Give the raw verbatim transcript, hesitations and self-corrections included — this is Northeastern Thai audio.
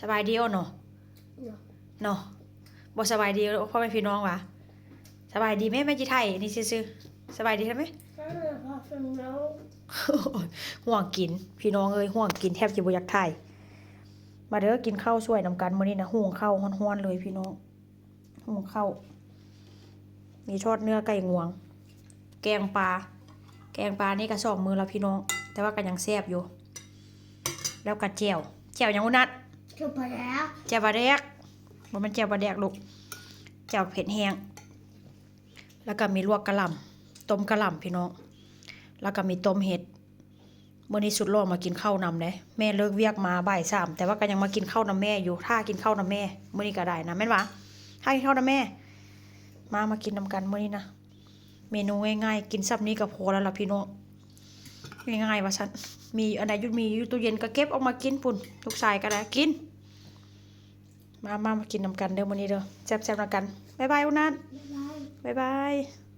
สบายดีโอเนาะ เนาะ เนาะ บ่สบายดีพ่อแม่พี่น้องวะ สบายดีไหมแม่จีไทยนี่ซื่อๆ สบายดีใช่ไหม ก็เลยพาเป็นน้อง ห่วงกิน พี่น้องเอ้ย ห่วงกินแทบจะบ่อยากถ่าย มาเด้อ กินข้าวสวยนำกันมื้อนี้นะ หุงข้าวฮ้อนๆเลยพี่น้อง หุงข้าว มีทอดเนื้อไก่งวง แกงปลา แกงปลานี่ก็สองมื้อแล้วพี่น้อง แต่ว่าก็ยังแซ่บอยู่ แล้วก็แจ่ว แจ่วหยังอุนัด จบไปแล้ว แจ่วปลาแดก บ่แม่นแจ่วปลาแดกลูก แจ่วเผ็ดแห้ง แล้วก็มีลวกกะหล่ำ ต้มกะหล่ำพี่น้อง แล้วก็มีต้มเห็ด มื้อนี้สุดหล่อมากินข้าวนำเด้ แม่เลิกเวียกมาบ่ายสาม แต่ว่าก็ยังมากินข้าวนำแม่อยู่ ถ้ากินข้าวนำแม่ มื้อนี้ก็ได้นะ แม่นวะ ถ้ากินข้าวนำแม่ มา มากินนำกันมื้อนี้นะ เมนูง่ายๆ กินซ้ำนี้ก็พอแล้วล่ะพี่น้อง ง่ายๆ ว่าซั่น มีอันใดอยู่ มีอยู่ตู้เย็นก็เก็บออกมากินพุ้น ลูกชายก็ได้ กิน มา มา มากินนำกันเด้อมื้อนี้เด้อ แซ่บๆนำกัน บ๊ายบายอุนัท บ๊ายบาย บ๊ายบาย